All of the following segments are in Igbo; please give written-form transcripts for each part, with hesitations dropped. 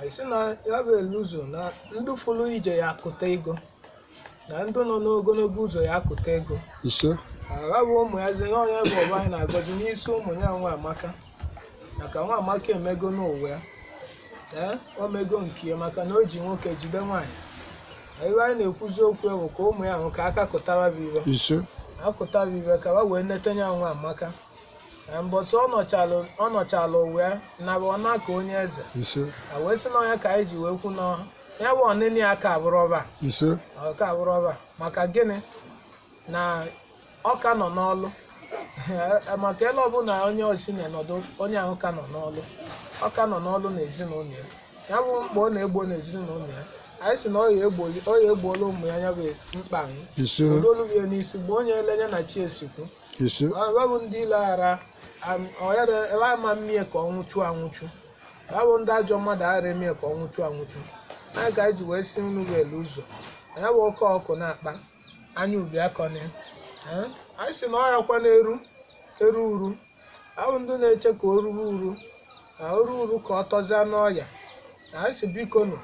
Anyị sị na ya bụ elu ụzọ na ndị fụrụ ije ya akụta ego, na ndị nọ n'ogologo ụzọ ya akụta ego. Ise. Ya bụ ụmụ ya zi na onye bụ ọba anyị na-agọzi n'isi ụmụ ya nwa amaka, maka nwa amaka emego n'ụwa ya. Ee, o mego nke ya maka na o ji nwoke jide nwaanyị. Ebe anyị na-ekwuzi okwu bụ ka ụmụ ya hụ ka aka kụtara bụ ibe. Ise. Akụtara ibe ka ha wee nete ya nwa amaka. Na mbọsị ọ nọchalụ ụwa ya nara ọ na-aka onye eze. Ise. A wee sị na onye ka anyị ji wee kwu na ya bụ ọnịnị ya ka abụrọba. Ise. Ọ ka abụrọba maka gịnị na ọ ka nọ n'ọlụ. Maka ele ọbụla onye osi na-enọdụ onye ahụ ka nọ n'ọlụ, ọ ka nọ n'ọlụ na ezinụlọ ya. Ya bụ mkpa ọ na-egbo n'ezinụlọ ya. Anyị sị na ọ ya egbuola ụmụ ya, ya bụ mkpa ahụ. Ise. Odolu ya n'isi gbuo onye elenye na chi esikwu. Ise. Ọ bụ ndị ileghara ebe ama mmie ka ọ nwụchu anwụchu. Ya bụ ndị ajọ mmadụ aghara emie ka ọ nwụchu anwụchu. Anyị ka anyị ji wee si unu ga-elu ụzọ. Ya bụ oke ọkụ na-akpa anya ubi akọni. Anyị sị na ọ ya kwa na-eru eru uru. Ahụ ndị na-eche ka o ruru uru na o ruo uru ka ọ tọzie n'ọya. Anyị sị biko nụ,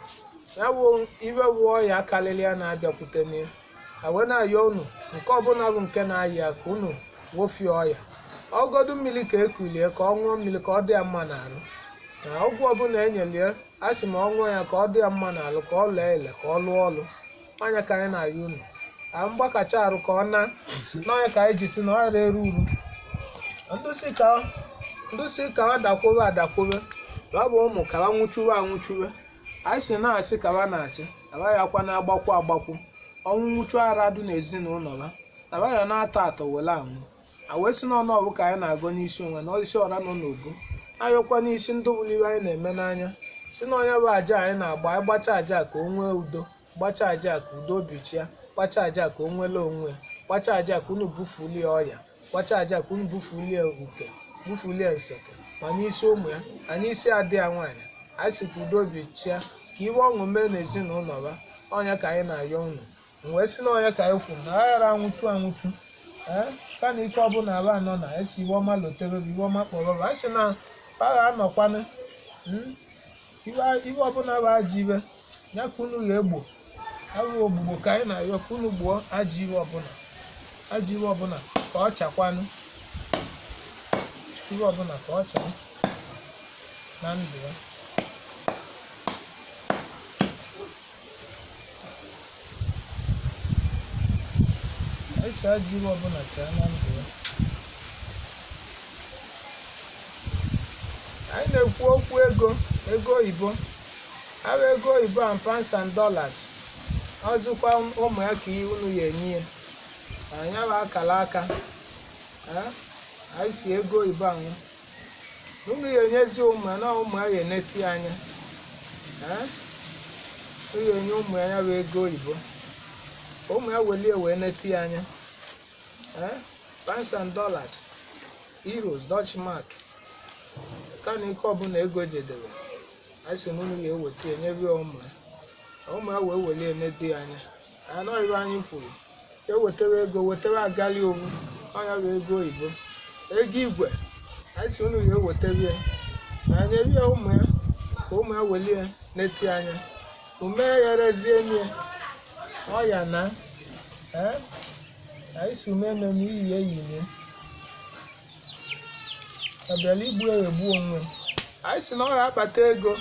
ya bụ iwe bụ ọya karịrị ya na-abịakwute n'ihu. A wee na-ayọ unu nke ọbụla bụ nke na-ayị ya ka unu wofie ọya. Ọgọdụ mmiri ka ekulie ka ọ ṅụọ mmiri ka ọ dị ya mma n'arụ. Na ọgwụ ọbụla enyelie a sị ma ọ ṅụọ ya ka ọ dị ya mma n'arụ, ka ọ lee ele, ka ọ lụọ ọlụ. Ọnya ka anyị na-ayọ unu. A mgbakacha arụ ka ọ na n'ọnya ka anyị ji si na ọ eru uru. Ndị si ka ọ dakwube adakwube, ya bụ ụmụ ka ha nwụchuwe anwụchuwe. Anyị si na-asị ka ha na-asị, aba ya kwa na-agbakwu agbakwu. Ọnwụ nwụchu ara dị n'ezinụlọ ha, aba ya na-atọ atọ were anwụ. A wee sị n'ọnụ ọbụ ka anyị na-agọ n'isi onwe na isi ọra nọ n'obu. Ayọkwa n'isi ndị bụrụ iwe anyị na-eme n'anya. Si na onye bụ aja anyị na-agba, anyị gbacha aja ka o nwee udo, gbacha aja ka udo bichia, gbacha aja ka o nwele onwe, gbacha aja ka unu bufulie ọya, gbacha aja ka unu bufulie uke, bufulie nseke, ma n'isi ụmụ ya, na n'isi adị ya nwaanyị. Anyị sị ka udo bichia, ka iwe ọṅụ mee n'ezinụlọ ha. Ọnya ka anyị na-ayọ unu. M wee sị na ọnya ka anyị kwuru na aghara anwụchu anwụchu. Ee, ka na ike ọbụla aba anọ na esi iwe ọma lotere bụ iwe ọma kpọrọ bụ. Anyị sị na agha anọkwanụ iwe ọbụla bụ ajọ iwe ya ka unu ga-egbo. Abụ ogbugbo ka anyị na-ayọ ka unu gbuo ajọ iwe ọbụla, ajọ iwe ọbụla ka ọ chakwanụ, iwe ọbụla ka ọ chaa na ndụ ya. Anyị si ajọ iwe ọbụla chaa na ndụ ya. Anyị na-ekwu okwu ego, ego oyibo. Ahụ ego oyibo and pounds and dollars. Ọzụkwa ụmụ ya ka ihe unu ya enye ya. Anyị bụ akara aka. Anyị si ego oyibo anwụ. Unu ya enyezi ụmụ ya na ụmụ ya ya eneti ya anya. Unu ya enye ụmụ ya ya bụ ego oyibo. Ụmụ ya welie wee neti ya anya. Pounds and dollars, euros, Dutch mark. Ka na ike ọbụla ego jedebe. Anyị sị na unu ya eweta ya nyebe ya ụmụ ya. Ụmụ ya wee welie neti ya anya. Anọ ibe anyị kwuru. Ewetewe ego, wetewe agali owu. Ọnya bụ ego oyibo. Ego igwe. Anyị sị unu ya ewetewe ya. Na nyebe ya ụmụ ya ka ụmụ ya welie neti anya. Ume ya rezie nye. Ọya na. Anyị sị ume ememe iyi eyi nye. Ọ bịara igbu ya egbu onwe. Anyị sị na ọ ya akpata ego,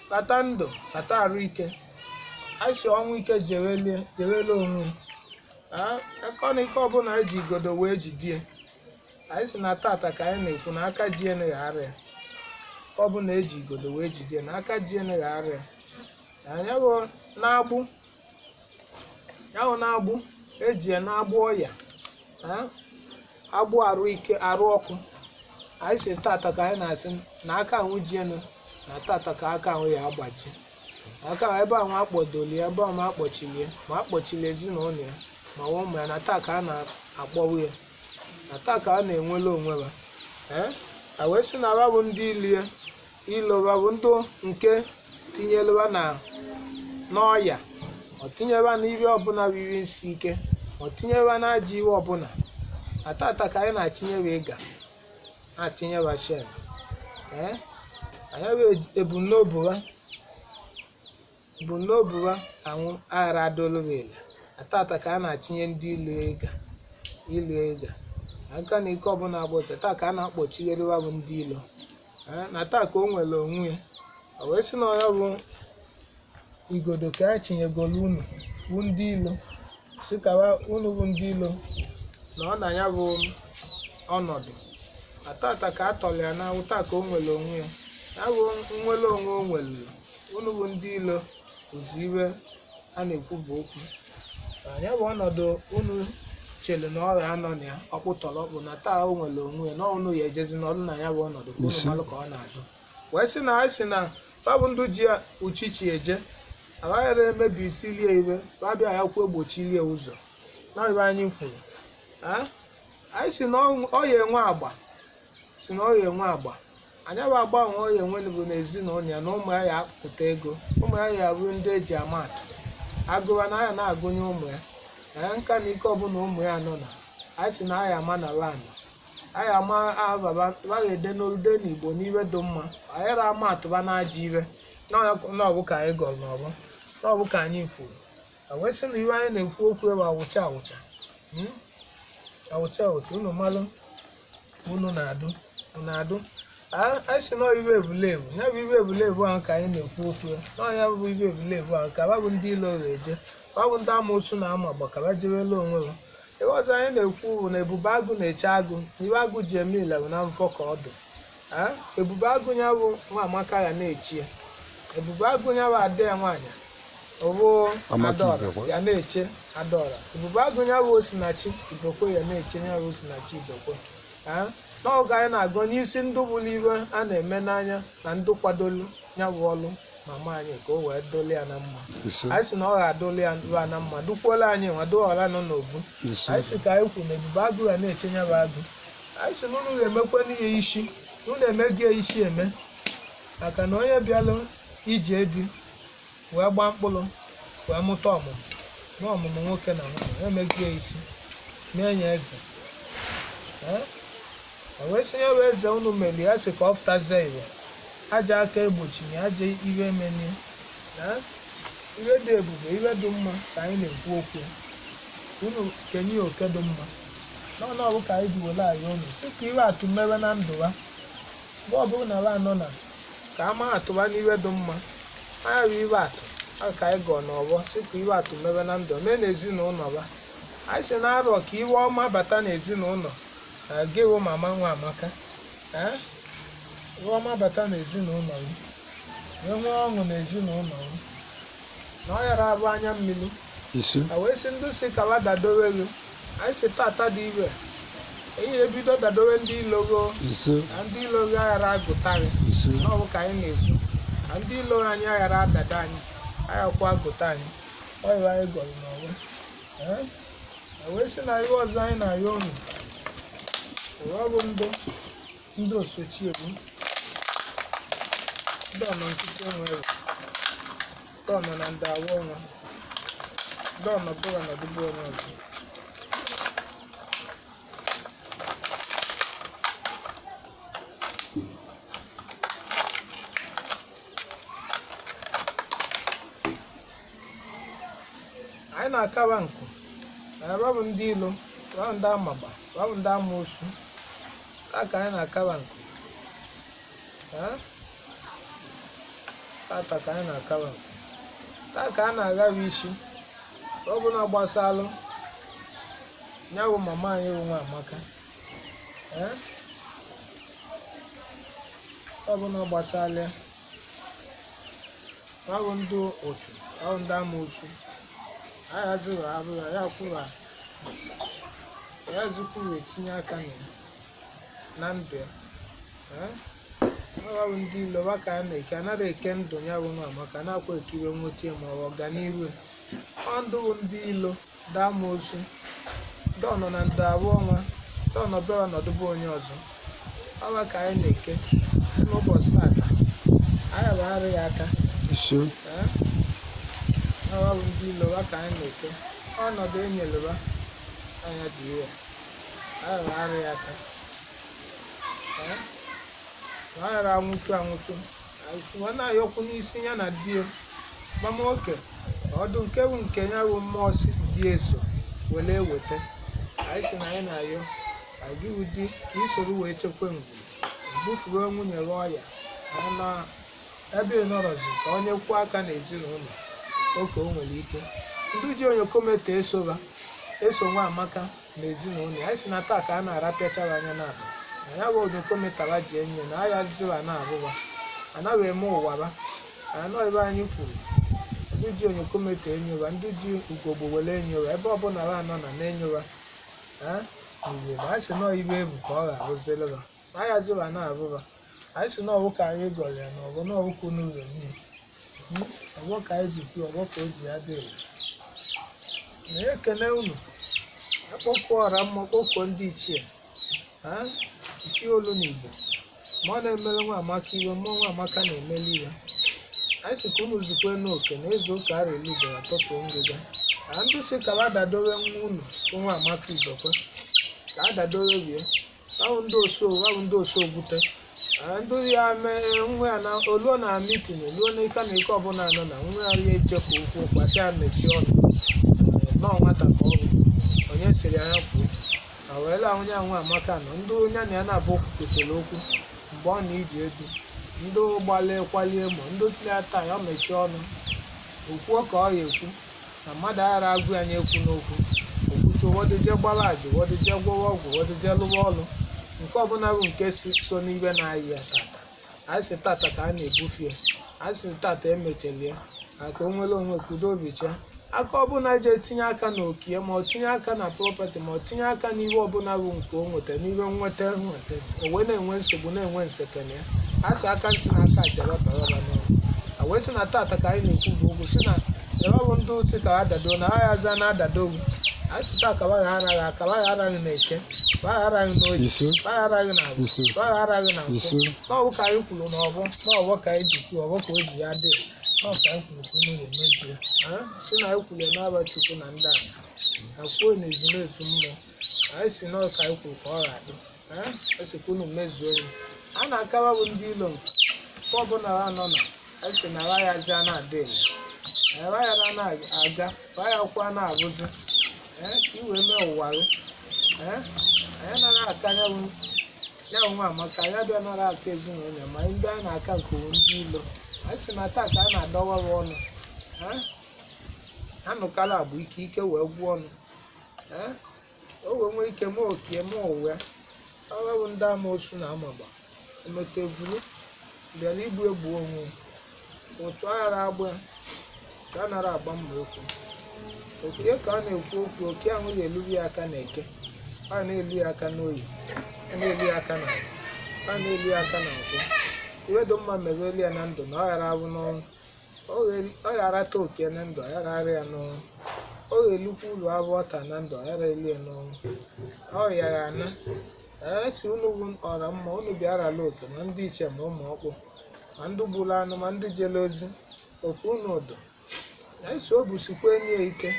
kpata ndụ, kpata arụ ike. Anyị sị ọnwụ ike jewele onwe. Ekọna ike ọbụla eji igodo wee jidie. Anyị sị na tata ka anyị na-ekwu na aka ji ene ya. Ọbụla eji igodo wee jidie na aka ji ene ya. Anyị bụ na-agbụ, ya bụ na-agbụ eji ya na-agbụ ọya, agbụ arụ ike, arụ ọkụ. Anyị sị tata ka anyị na-asị na aka ahụ ji enu na tata ka aka ahụ ya agbaji. Aka ahụ ebe ahụ akpọdoli ya, ebe ahụ akpọchili ya, ma akpọchili ezinụlọ ya, ma ụmụ ya na taa ka a na-akpọwu ya, na taa ka a na-enwele onwe ha. A wee sị na ha bụ ndị ilie iloba bụ ndị nke tinyeleba na n'ọya, ọ tinyeba na iwe ọbụla bụ iwe isi ike, ọ tinyeba na ajọ iwe ọbụla. Na tata ka anyị na-achinyeba ịga, na-atinyeba shen. Anyị bụ ebumnobi ha Ebumnobi ha anwụ aghara adolobele. Tata ka a na-achịnye ndị ilu ịga ilu ịga aka na ike ọbụla agba taa ka a na-akpọchigheriwa bụ ndị ilo. Na taa ka o nwere onwe ya, o wee sị na ya bụ igodo ka a chinyegolu unu bụ ndị ilo, sị ka unu bụ ndị ilo na ọ na ya bụ ọnọdụ. Na tata ka a tọrọ ya n'ahụ, taa ka o nwere onwe ya, ya bụ nwere onwe o nwere unu bụ ndị ilo ụzọ iwe a na-ekwu bụ okwu. Ya bụ ọnọdụ unu chere na ọ ga-anọ na ya ọkpụtọrọkpụ, na taa o nwere onwe ya na unu ya ejezi n'ọrụ na ya bụ ọnọdụ ka unu malụ ka ọ na-azụ. Wee sị na anyị sị na babụ ndụ ji uchichi eje agaghịra emebi isilie iwe babịa ya kwuo egbochilie ụzọ na ibe anyị kwuru. Anyị sị na ọ ya enwe agba, si na ọ ya enwe agba, anyị bụ agba nwe ọ ya enwe bụ na ezinụlọ ya na ụmụ ya ya akpụta ego, ụmụ ya ya abụ ndị eji ama atụ agụwa na aya na-agụnye ụmụ ya nka na ike ọbụla ụmụ ya nọ na anyị sị na aya ama na lanụ anyị ama ababa ede n'olude n'Igbo n'iwe dị mma, anyị ra ama atụba na ajọ iwe n'ọbụ ka anyị gọrọ n'ọbụ n'ọbụ ka anyị kwuru. Wee sị na iwe anyị na-ekwu okwu ebe awụcha awụcha awụcha awụcha unu malụ unu na-adụ unu adụ. Anyị sị na iwe ebulebu ya bụ iwe ebulebu ahụ ka anyị na-ekwu okwu ya n'ọnya bụ iwe ebulebu ahụ ka babụ ndị ilo ga-eje, babụ ndị amoosu na ama agba ka ba jewela onwe ha. Ebe ọzọ anyị na-ekwu bụ na ebube agụ na-eche agụ, iwe agụ ji eme ile bụ na mfọ ka ọ dụ. Ebube agụ ya bụ nwa amaka ya na-echi ya, ebube agụ ya bụ ada ya nwaanyị ọbụ adaọra ya na-eche adaọra, ebube agụ ya bụ osinachi ibekwe ya na-eche ya bụ osinachi ibekwe. N'oge anyị na-agụ n'isi ndụ bụrụ iwe a na-eme n'anya na ndụ kwadolu ya bụ ọlụ mama anyị ka o wee doli ya na mma. Anyị sị na ọ ga-adoli ya na mma, dukwuola anyị nwa dụọra nọ n'obu. Anyị sị ka anyị kwu na ebube agụ ya na-eche ya bụ agụ. Anyị sị na unu ga-emekwa n'ihe isi, unu emeghị ya isi eme, maka na onye bịalụ iji edi wee gbaa mkpụrụ wee mụta ọmụmụ na ọmụmụ nwoke na nwaanyị emeghị ya isi mee ya eze. Wee sị ya bụ eze unu meli ya sị ka ọ fụtazie iwe aja aka egbochi ya aja iwe emenie. Iwe dị ebube, iwe dị mma ka anyị na-ekwu okwu, unu kenye ya oke dị mma n'ọnụ ọbụ ka anyị ji were anyị unu sị ka iwe atụ mewe na ndụ ha mgbe ọbụla na ha anọ na ka ama atụba n'iwe dị mma anya bụ iwe atụ ka anyị gọọ n'ọgbọ sị ka iwe atụ mewe na ndụ mee n'ezinụlọ ha. Anyị sị na arọ ka iwe ọma bata n'ezinụlọ na gị wụ mama nwa amaka, iwe ọma bata n'ezinụlọ gị wee nwee ọṅụ n'ezinụlọ gị na ọ yara abụ anya mmiri. Wee sị ndị si ka dadowe gị, anyị sị tata dị iwe ihe ebido dadowe ndị ilogo na ndị ilo gị aghara agụta gị n'ọbụ ka anyị na-ekwu na ndị ilo anyị aghara adada anyị aghakwa agụta anyị ọyịwa anyị gọrọ n'ọgbọ. Wee sị na iwe ọzọ anyị na-arịọ unu ọ bụ ndị osochiegbu ndị ọnọ nkịtị onwe ndị ọnọ na ndị awa onwe ndị ọnọ bụla na dịbụ onye ọzọ. Anyị na-akaba nku na ebe bụ ndị ilo, bụ ndị amagba, bụ ndị amoosu taa ka anyị na-akaba nku. Tata ka anyị na-akaba nku, taa ka a na-aghawa isi ọ bụla gbasalụ ya bụ mama anyị bụ nwa amaka, ọ bụla gbasara ya bụ ndị otu, ọ bụ ndị amoosu anyị azụrụ abụrụ ya kwuru ya zụkwuru etinye aka na ndụ ya. Ọ bụ ndị ilo ka a na-eke anaghị eke ndụ ya bụ nwa amaka na-akwa ekiwe nweta ma ọ bụ ọganihu ọ ndụ bụ ndị ilo ndị amoosu ndị ọnọ na ndụ abụọ nwa ndị ọnọbe ọnọdụ bụ onye ọzọ ọba ka anyị na-eke n'ụbọchị tata anyị bụ arịghị aka. Ọ bụ ndị ilo ka anyị na-eke ọnọdụ enyeleba anya dị iwe anyị bụ arịghị aka na ọ ghara anwụchu anwụchu ọ na-ayọkwu n'isi ya na di ya Gbamoke ọdụ nke bụ nke ya bụ mmụọ dị eso were eweta. Anyị si na anyị na-ayọ agị ụdị ka isoro wee chekwa ngwuru bufuru nwunye gị ọya na ebe ị nọrọzi ka onye kwuo aka n'ezinụlọ oke o nwere ike. Ndị ji onyokometa esoba eso nwa amaka na ezinụlọ anyị si na taa ka a na-arapịachara anya na abụ na ya bụ onyokometara ji enye na aya ziwa na abụba anaghị eme ụwaba anọ ebe anyị kwuru. Ndị ji onyokometa enyoba, ndị ji ugogbo were enyoba ebe ọbụla ha nọ na na-enyoba ugogbo. Anyị si nọọ ibe ebu ka ọ ga-arụzileba aya ziwa na abụba. Anyị si n'ọwụ ka anyị gọrọ ya na ọgụ n'ọwụ ka unu ụzọ mmiri ọgbọ ka anyị ji kwuo ọgbọ ka o ji ya dị elu. Na ya ekene unu akpọkuo ọra mmụọ, kpọkuo ndị ichie ichie olu na Igbo ma ọ na-emere nwa amaka iwe, mmụọ nwa amaka na-emeli iwe. Anyị si ka unu zukwe n'oke na ezu ụka ara elu ugboro atọpụ ngịga na ndị si ka adadowe nwa unu bụ nwa amaka Ibekwe ka adadowe wie ahụ ndị osu ahụ ndị osu ogwute ndị ya mee nwa ya na oluo na mitin oluo na ike na ike ọbụla nọ na nwa ya ya eje ka okwu kwasị ya mechie ọnụ nọọ nwata ka ọ bụ onye siri anya kwuo na wee laa onye anwa amaka nọ ndị onye na ya na-abụ kwutere okwu mgbe ọ na-iji edu ndị gbalie kwalie ma ndị siri ya taa ya mechie ọnụ okwuo ka ọ ya ekwu na mmadụ aghara agwụ ya ekwu n'okwu okwuchi ụfọdụ jee gbara aja, ụfọdụ jee gwọwa ọgwụ, ụfọdụ jee lụwa ọlụ nke ọbụla bụ nke so n'ibe na-ayị ya tata. Anyị si tata ka a na-ebufe ya, anyị si tata emechelie maka o nwere onwe kudo obicha aka ọbụla je tinye aka na okie ma ọ tinye aka na prọpati ma ọ tinye aka n'ihe ọbụla bụ nke o nweta n'ibe nweta nweta o wee na-enwe nsogbu na-enwe nsekene ya. A sị aka nsị na aka jaba baraba n'ọnụ a wee sị na tata ka anyị na-ekwu bụ okwu si na ebe bụ ndị otu ka adado na agha aza na adadowu. Anyị si taa ka gbaghara gị aka, gbaghara gị na eke, gbaghara gị na oyi, gbaghara gị na agwụ, gbaghara gị na nkwụ. N'ọbụ ka anyị kwuru n'ọbụ n'ọbụ ka anyị ji kwuo ọbụ ka o ji ya dị n'ọbụ ka anyị kwuru ka unu ga-emezie. Si na anyị kwuru n'aba Chukwu na ndị ala na kwuo na ezumezu mmụọ anyị si n'ọbụ ka anyị kwuru ka ọ ga-adị esi ka unu mezuo ya. A na-akawa bụ ndị ilo nke ọbụla ha nọ na anyị si na ya zi a na-adị ele ya na-aga ya kwa na-abụzi ka i wee mee ụwa gị. Anyị nara aka ya nwa amaka ya bịa nara aka ezinụlọ ma ndị anyị na-aka nke ndị ilo anyị si na taa ka a na-adọwa ọnụ anụkala bụ ike ike wee gwuo ọnụ o wee nwee ike mee okie mee ụwa ọrụ bụ ndị amoosu na amagba emetevuru bịara igbu egbu onwe otu aghara agba ka a nara agba mma okwu okie ka a na-ekwu okwu oke ahụ ga-eluri ya aka na eke, ọ na-elu ya aka n'oyi, ọ na-elu ya aka na ọ na-elu ya aka na nkwụ. Iwedo mma meweli ya na ndụ na ọ ghara abụ n'ọnwụ, ọ ghara ta oke na ndụ, ọ ghara arị ya n'ọnwụ, ọ ga-elukwa ụlọ abụ ọta na ndụ, ọ ghara eli ya n'ọnwụ, ọrịa ya ana. Esi unu bụ ọra mma unu bịarala oke ma ndị iche ma ụmụ ọkpụ ma ndị gburu anụ ma ndị jere ozi oke unu ụdọ. Esi o busikwa enyi ya ike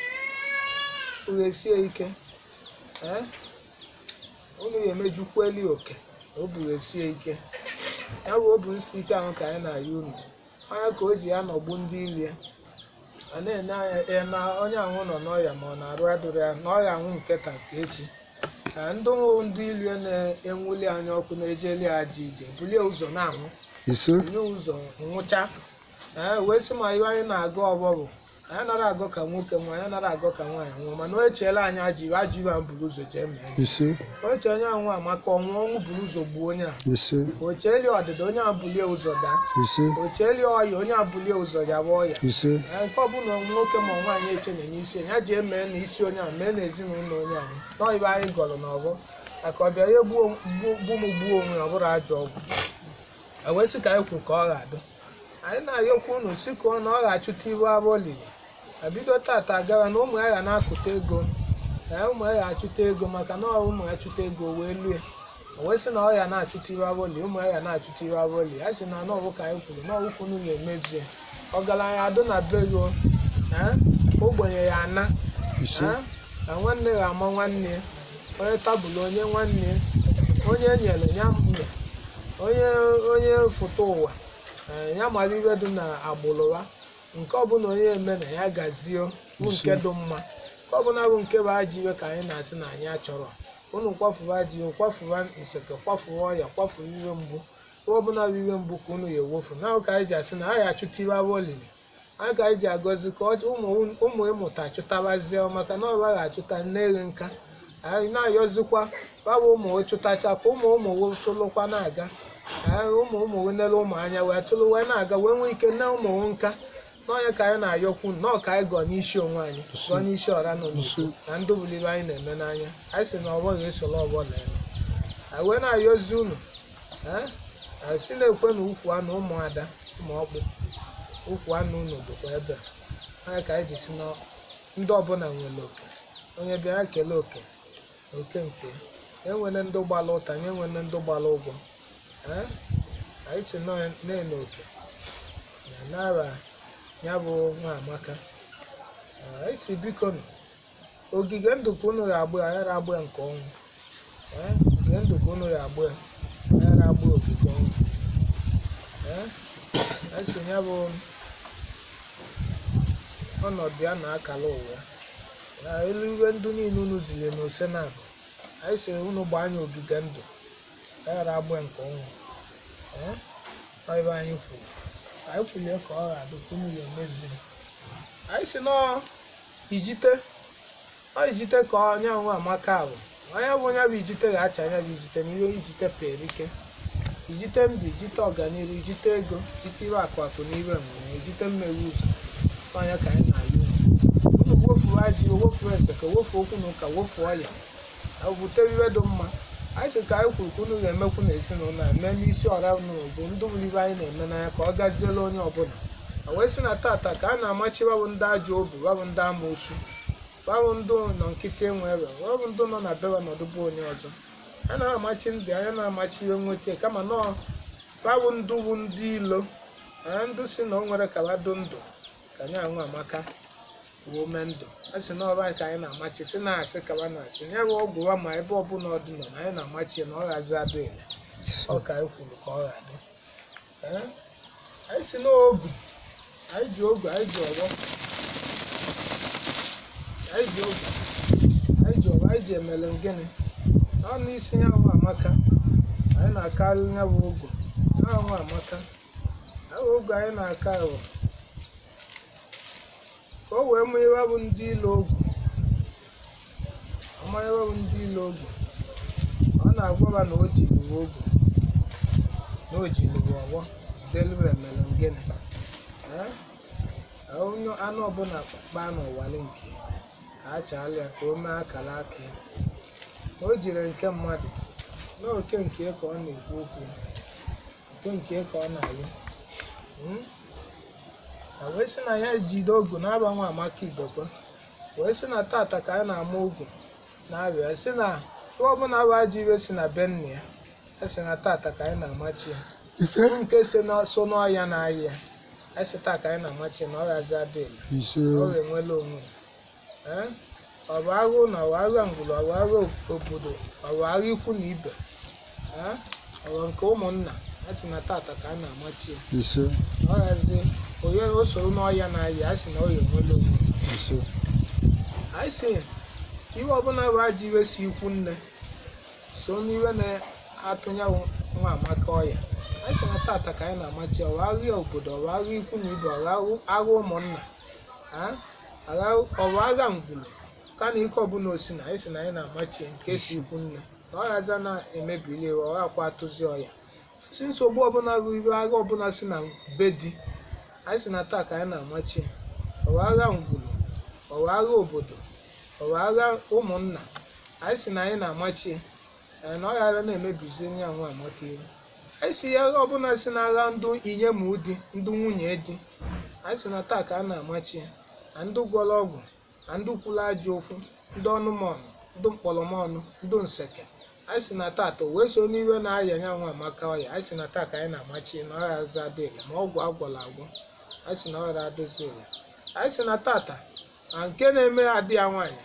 kpughesie ike unu ya emejukweli oke na o bughesie ike ya bụ obu nsi ike ahụ ka anyị na-ayọ unu onye ka o ji ya nọgbu ndị ilie a na-ene anya na onye ahụ nọ n'ọya ma ọ na-arụ adụrụ ya na ọya anwụ nke taa ka echi ka ndị ndị ilie na-enwuli anya ọkụ na-ejeli aja ije bulie ụzọ na-anwụ bulie ụzọ nwụcha wee sị ma iwe anyị na-agụ ọgbọ bụ anyị nara agụ ka nwoke nwụọ, anyị nara agụ ka nwaanyị nwụọ, mana o echeela anyị ajọ iwe ajọ iwe ahụ buru ụzọ jee mee o chee onye ahụ amaka ọnwụ ọnwụ buru ụzọ gbuo onye a, o cheeli ọdịda onye ahụ bulie ụzọ daa, o cheeli ọya onye ahụ bulie ụzọ yawa ọya. Nke ọbụla nwoke ma nwaanyị echenye n'isi ya jee mee na isi onye ahụ mee na ezinụlọ onye ahụ nọọ ibe anyị gọrọ n'ọgbọ maka ọbịa ya gbuo m gbuo onwe ya ọ bụrụ ajọ ọgwụ. Wee sị ka anyị kwuru ka ọ ga-adụ anyị na-ayọkwa unu si ka ọ na ọ ga-achụta ibu abụọ liri ebido tata agawa na ụmụ ya ga na-akụta ego na ụmụ ya ga-achụta ego maka na ụmụ ya chụta ego wee lue wee sị na ọ ya na-achụta ibu abụọ li ụmụ ya ga na-achụta ibu abụọ li. A sị na n'ọbụ ka anyị kwuru n'ọbụ unu ga-emezie ọgaranya adụ na be gị ogbenye ya ana na nwanne ya ama nwanne ya onye tabụlụ onye nwanne ya onye enyere ya nye onye onye foto ụwa ya mara ibe dị na agbụrụ ya Nke ọbụla onye eme na ya gazie bụ nke dị mma. Nke ọbụla bụ nke bụ ajọ iwe ka anyị na-asị na anyị achọrọ. Unu kwafuba ajọ iwe, kwafuba nseke, kwafuba ọya, kwafuba iwe mgbu. Ihe ọbụla bụ iwe mgbu ka unu ya ewofu. Na ka anyị ji asị na anyị achụta iwe abụ olili. Anyị ka anyị ji agọzi ka ụmụ ịmụta chụtabazie maka na ọba ga-achụta nne nka. Anyị na-ayọzikwa babụ ụmụ chụtacha ka ụmụ ụmụ chụlụkwa na-aga. Ụmụ ụmụ nele ụmụ anya wee chụlụ wee na-aga wee nwee ike nne ụmụ nka. N'onye ka anyị na-ayọkwu nnọọ ka anyị gọọ n'isi onwe anyị, gọọ n'isi ọra nọ n'ukwu na ndị bụlibe anyị na-eme n'anya. Anyị sị na ọgbọ ga-esoro ọgbọ na-eme. Anyị wee na-ayọzi unu, anyị sị na-ekwe na ukwu anụ ụmụada ụmụ ọkpụ ukwu anụ unu dịkwa ebe a. Anyị ka anyị ji si na ndị ọbụla nwere oke, onye bịa ya kelee oke oke nke ya. Enwere ndị gbara ụta, nye nwere ndị gbara ụgwọ. Anyị si na-ene oke na nara ya bụ nwa amaka. Anyị si biko nụ, ogige ndụ ka unu ga-agba ya, anyị agba ya nke ọnwụ. Ogige ndụ ka unu ga-agba ya, anyị agba ogige ọnwụ. Anyị si ya bụ ọnọdụ ya na akara ụwa na elu iwe ndụ niile unu ziri na ose na abụ. Anyị si unu gbaa anya ogige ndụ, anyị agba ya nke ọnwụ. Ọ ebe anyị kwuru, anyị kwulie ka ọ ga-adị ka unu ga-emezu. Anyị si nọọ ijite, ọ ijite ka onye nwe amaka bụ onye bụ onye bụ ijite ga-acha anya bụ ijite na ihe ijite perike. Ijite ndụ, ijite ọganiru, ijite ego, ijite iwe akụ akụ na iwe nwere, ijite mmeghe ụzọ. Onye ka anyị na-ayọ unu. Unu wofuo ajọ iwe, wofuo eseke, wofuo okwu na ụka, wofuo ọya, bute iwe dị mma. Anyị sị ka anyị kwuru ka unu ga-emekwu na ezinụlọ a mee n'isi ọra unu bụ ndị bụrụ ibe anyị na-eme n'anya ka ọ gaziela onye ọbụla. A wee sị na tata ka a na-amachi babụ ndị ajọ obi, babụ ndị amoosu, babụ ndị nọ nkịtị enwe ebe, babụ ndị nọ na beba nọdụbụ onye ọzọ. A na-amachi ndị anya na-amachi iwe nwechie kama nọọ babụ ndị bụ ndị ilo, ndị si na o nwere ka badụ ndụ ka anyị anwụ amaka wuo mee ndụ. A sị na ọba ka anyị na-amachi si na-asị ka ba na-asị nye bụ ọgwụ wa ma ebe ọbụla ọ dị nọ na anyị na-amachi na ọ ghazi adị ile. Ọ ka anyị kwuru ka ọ ga-adị. Anyị si n'ogu, anyị ji ogu, anyị ji ọgbọ, anyị ji ogu, anyị ji ọgbọ, anyị ji emele gịnị ọ n'isi ya bụ amaka. Anyị na-akarị ya bụ ogu ahụ amaka, ahụ ogu anyị na-aka bụ ka o wee mụ iwe bụ ndị ilo ogu, ọma iwe bụ ndị ilo ogu. Ọ na-agwaba na o jiri ogu, na o jiri ọgbọ jidelu emere gịnị. Anụ ọbụla kpaa n'ụwali nke ka a chaala ya ka o mee akara aka ya. O jiri nke mmadụ na oke nke ka ọ na-ekwu okwu, oke nke ka ọ na-ayọ. A wee sị na ya jide ogu na-aba nwa amaka ibekwe, wee sị na tata ka a na-ama ogu na-abịa, sị na ihe ọbụla bụ ajọ iwe si na be nna ya, a sị na tata ka anyị na-amachi ya. Nke si so n'ọya na-ayị ya, a sị taa ka anyị na-amachi na ọ ghazi adịla, ọ ga-enwela onwe ya. Ọ bụ agha ụlọ, ọ bụ agha ngwuru, ọ bụ agha obodo, ọ bụ agha ikwu na ibe, ọ bụ nke ụmụnna, a sị na tata ka a na-amachi ya. Ọ ghazi onye o soro n'ọya na-ayị, a sị na ọ ga-enwela onwe ya. Anyị sị iwe ọbụla bụ ajọ iwe si ikwu nne so n'iwe na-atụnye nwa amaka ọya, anyị sị na tata ka anyị na-amachi. Ọ bụ agha obodo, ọ bụ agha ikwu na ibe, ọ bụ agha ụmụnna, ọ bụ agha ngwuru ka na ike ọbụla osi na anyị sị na anyị na-amachi nke si ikwu nne na ọ ghaza na-emebili iwe, ọ ghakwa atụzi ọya. Si nsogbu ọbụla bụ iwe agha ọbụla si na be di, anyị sị na taa ka anyị na-amachi. Ọ bụ agha ngwuru, ọ bụ agha obodo, ọ bụ agha ụmụnna, anyị sị na anyị na-amachi na ọ ghara na-emebizi nye nwa amaka iwe. Anyị si ya agha ọbụla si na agha ndụ inye ma ụdị ndụ nwunye di, anyị sị na taa ka a na-amachi na ndị gwọrọ ọgwụ, na ndị kwuru ajọ okwu, ndị ọnụmọnụ, ndị mkpọrọmọnụ, ndị nseke, anyị sị na tata wee so n'iwe na-aya nya nwa amaka ọya, anyị sị na taa ka anyị na-amachi na ọ ghazi adịla ma ọgwụ agwọrọ agwọ, anyị sị na ọ ghara adozi ụlọ. Anyị sị na tata na nke na-eme adị ya nwaanyị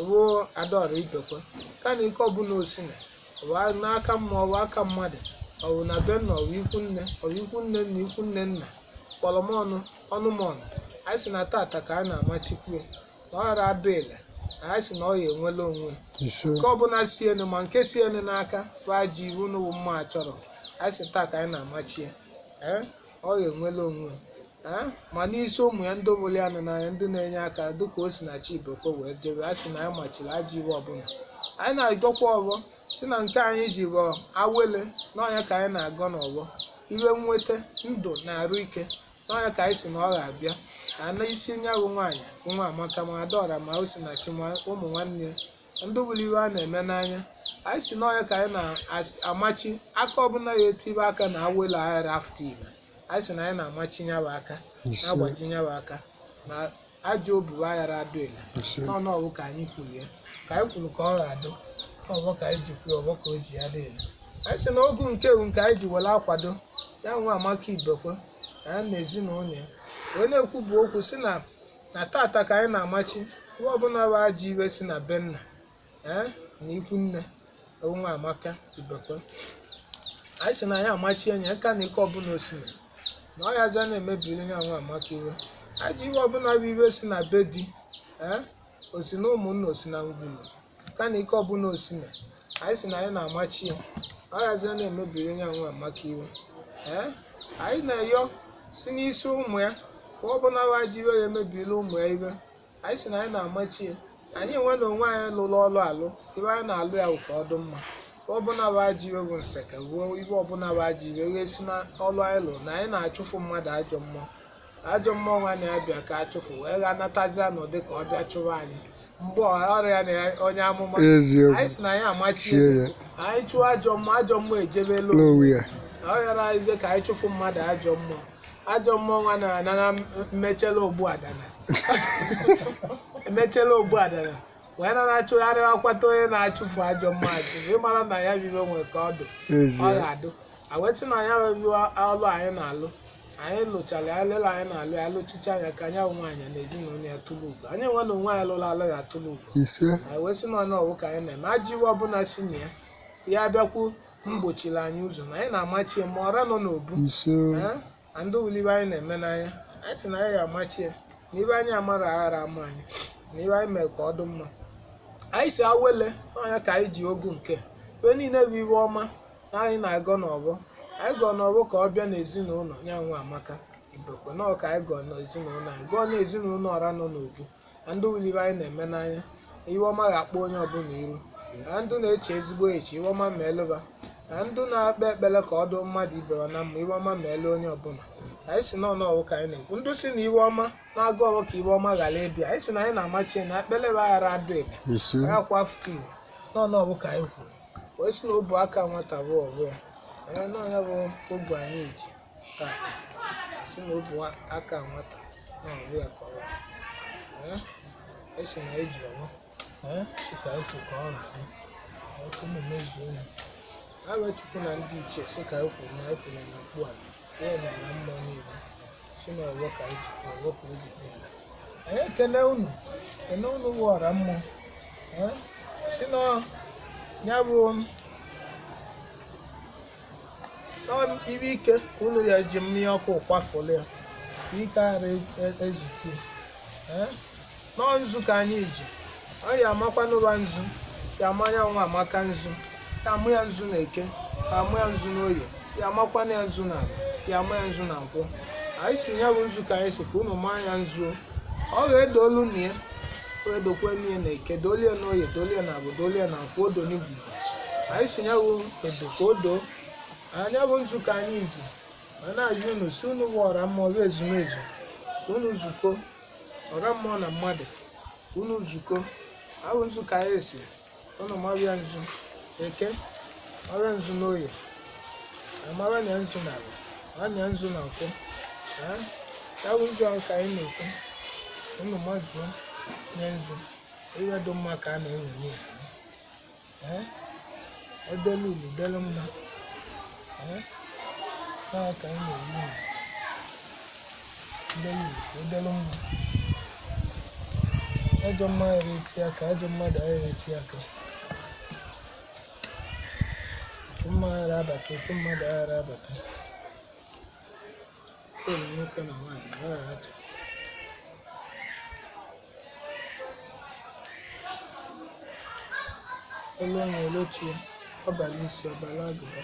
bụ adaọra ibekwe ka na ike ọbụla osi na ọ bụ n'aka mmụọ, ọ bụ aka mmadụ, ọ bụ na be nna, ọ bụ ikwu nne, ọ bụ ikwu nne na ikwu nne nna, kpọrọmọnụ, ọnụmọnụ, Anyị sị na tata ka a na-amachikwu na ọ ghara adụ ile. Anyị sị na ọ ya enwela onwe nke ọbụla si enu ma nke si enu n'aka bụ ajọ iwu n'ụwụ mma chọrọ. Anyị sị taa ka anyị na-amachi ya, ee ọ ya enwela onwe ee ma n'isi ụmụ ya ndị bụrụ ya nọ n'anya, ndị na-enye aka dịka o si na chi Ibekwe wee jebe. Anyị sị na anyị machiri ajọ iwu ọbụla. Anyị na-agọkwa ọgbọ si na nke anyị ji bụ awele n'ọnya ka anyị na-agọ n'ọgbọ iwe nweta ndụ na arụ ike n'ọnya ka anyị si na ọ ga-abịa ana isi nya bụ nwaanyị nwa Amaka ma Adaọra ma o si na chi ma ụmụ nwanne ndị bụrụ iwe a na-eme n'anya. Anyị si n'ọnya ka anyị na-amachi aka ọbụla ya etibe aka na awele aghara afta ibe. Anyị sị na anyị na-amachi nyawa aka, na-agbaji nyawa aka na ajọ obubu aghara adụ ile n'ọnụ ọwụ ka anyị kwuru ya, ka anyị kwuru ka ọ ga-adụ ọgbọ ka anyị ji kwuo ọgbọ ka o ji ya dị ile. Anyị sị na ogu nke ewu nke anyị ji were akwado ya nwa Amaka Ibekwe ya na ezinụlọ ya wee na-ekwubu okwu si na tata ka anyị na-amachi iwe ọbụla bụ ajọ iwe si na be nna ee na ikwu nne nwa Amaka Ibekwe. Anyị sị na anyị amachi enyi aka na ike ọbụla osimiri na ọ ya za na-emebiri ya nwa Amaka iwe. Ajọ iwe ọbụla bụ iwe si na be di ee osi na ụmụnna osi na ngwuru ka na ike ọbụla osimiri. Anyị sị na anyị na-amachi ya, ọ ya za na-emebiri ya nwa Amaka iwe. Ee anyị na-eyọ si n'isi ụmụ ya ka ọbụla bụ ajọ iwe ya emebiri ụmụ ya iwe. Anyị sị na anyị na-amachi ya. Anyị enwe na onwe anyị lụrụ ọlụ alụ iwe anyị na-alụ ya bụ ka ọ dị mma. Ọbụla bụ ajọ iwe bụ nseke ruo iwe ọbụla bụ ajọ iwe wee si na ọlụ anyị lụrụ na anyị na-achụfụ mmadụ ajọ mmụọ. Ajọ mmụọ nwa na-abịa ka achụfụ wee ga natazia n'ụdị ka ọ bịa chụwa anyị mgbe ọrịa na onye amụma. Anyị sị na anyị amachie anyị chụọ ajọ mmụọ, ajọ mmụọ ejebela onwe ya. Ọ ghara ibe ka anyị chụfụ mmadụ ajọ mmụọ. Ajọ mmụọ nwa na-anara mmechela ogbu adana emechela ogbu adana wee na na-achụgharị akwata onye na-achụfu ajọ mmụọ achụfụ ịmara na ya bibe nwere ka ọ dụ ọ ga-adụ. Awesị na ya biwe ọlụ anyị na-alụ, anyị lụchara ya lele anyị na-alụ ya lụchicha ya ka anya nwaanyị na ezinụlọ ya tụrụ ugo. Anyị nwe na onwe anyị lụrụ alụ ya tụrụ ugo. Anyị wesị na ọnụ ọwụ ka anyị na-eme ajọ iwe ọbụla si na ya ya abịakwu mgbochiri anyị ụzọ na anyị na-amachi ma ọra nọ n'obu na ndị wulibe anyị na-eme n'anya. Anyị sị na anyị ga-amachi ya na ibe anyị amara aghara ama anyị na ibe anyị mere ka ọ dị mma. Anyị si awele n'ọnya ka anyị ji ogu nke ebe niile bụ iwe ọma na anyị na-agọ n'ọgbọ. Anyị gọọ n'ọgbọ ka ọ bịa n'ezinụlọ ya nwa Amaka Ibekwe na ọ ka anyị gọọ n'ezinụlọ anyị gọọ n'ezinụlọ ọra nọ n'obu na ndị wulibe anyị na-eme n'anya. Iwe ọma ga-akpọ onye ọbụla iru na ndụ na-eche ezigbo eche iwe ọma ma eleba na ndụ na-akpe ekpere ka ọ dụ mmadụ ibe na mma iwe ọma ma ele onye ọbụla. Anyị si na ọnụ ọwụ ka anyị na-ekwu ndụ si na iwe ọma na-agụ ọwụ ka iwe ọma ghara ịbịa. Anyị si na anyị na-amachi na ekpere bụ aghara adụ ile akwa afụta iwe n'ọnụ ọwụ ka anyị kwuru wee sị na obu aka nwata bụ ọbụ ya ee n'ọnya bụ obu anyị ji taa si na obu aka nwata na ọbụ ya ka ọ bụ esi na eji ọwụ ee si ka anyị kwuru ka ọ na-adị ụmụ mezuo ya. Abachukwu na ndị ichie si ka anyị kwuru na anyị kwuru na mkpu ala ya na na mmụọ niile si na ọgbọ ka anyị jikwa ọgbọ ka o jikwa ya. Anyị ekele unu ekele unu bụ ọra mmụọ si na ya bụ ibe ike ka unu ya ji mmiri ọkụ kwafụlụ ya ike ghara ezute ya. Nọọ nzu ka anyị ji ọ ya amakwa n'ụba nzu ya amanya nwa Amaka nzu ya amụ ya nzu na eke ya amụ ya nzu n'oye ya amakwana ya nzu na ala ya ama ya nzu na nkwụ. Anyị si ya bụ nzu ka anyị si ka unu maa ya nzu ọ ga-edo olu na ya o edokwe n'ihe na eke dolie n'oye dolie na abụ dolie na nkwụ odo n'igwu. Anyị si ya bụ edo ka o doo anya bụ nzu ka anyị ji ma na-ajụ unu si unu bụ ọra mmụọ bụ ezumezu ka unu zukọ ọra mmụọ na mmadụ ka unu zukọ abụ nzu ka anyị si unu mabịa nzu eke mabịa nzu n'oye amara na nzu na ala anya nzu na nkwụ. Ya bụ nzu ahụ ka anyị na-ekwu unu mazuo nye nzu ihe dị mma ka a na-enwonye ya ọ delu ulu delu mma na ka anyị na-eyi unu delu ulu delu mma. Ajọ mma ghara eti aka ajọ mmadụ aghara eti aka otu mma ghara abata otu mmadụ aghara abata. Nwoke na nwaanyị aghara acha. Olu onye olochie, ọbara isi ọbara agụba.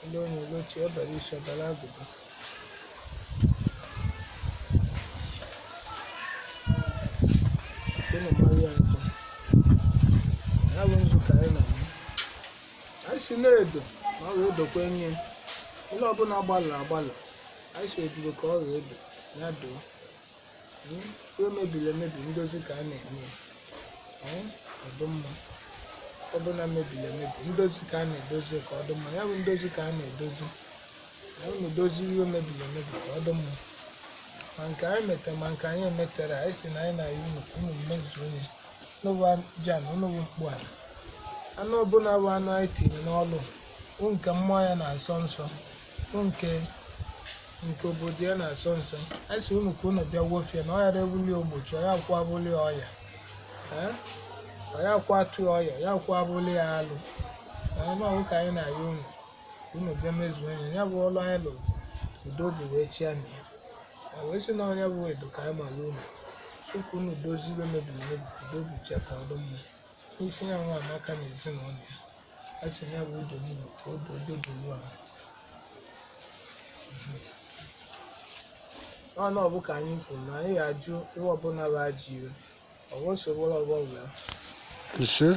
Olu onye olochie, ọbara isi ọbara agụba. Unu mara ya nkọ. Ya bụ nzu ka anyị na-amụ. Anyị si na-edo ma ọ ga-edokwa enyi ụlọ ọbụla gbalụ agbalụ. Anyị si odudo ka ọ ga-edo ya doo. O mebiri emebi, ndozi ka a na-eme ya. Ọ dị mma. Ọbụla mebiri emebi, ndozi ka a na-edozi ka ọ dị mma. Ya bụ ndozi ka a na-edozi. Ya bụ na-edozi ihe mebiri emebi ka ọ dị mma. Ma nke anyị metere ma nke anyị emetere, anyị si na anyị na-ayọ unu ka unu mezuo ya. Unu bụ jan, unu bụ mkpu ala. Anụ ọbụla bụ anụ anyị tiri n'ọlụ, bụ nke mmụọ ya na-asọ nsọ, bụ nke obodo ya na-asọ nsọ. Anyị si unu ka unu bịa wofie na ọ ghara ewuli ogbochi, ọ ya kwa abụli ọya, ọ ya kwa atụ ọya, ya kwa abụli ya alụ. Na ọnụ ka anyị na-ayọ unu ka unu bịa mezuo ya. Ya bụ ọlụ anyị lụrụ, udo obi wee chịa na ya. Ma wee sị na onye bụ edo ka anyị mara unu, sị ka unu dozie ibe mebiri emebi, ka udo obi chịa ka ọ dị mma. N'isi ya nwa Amaka na ezinụlọ ya, a sị na ya bụ udo niile ka o doo dodolu ahụ. Ọnụ ọbụ ka anyị kwuru na anyị ga-ajụ ihe ọbụla bụ ajọ iwe, ọ bụ nsogbu ọbụla. Ise.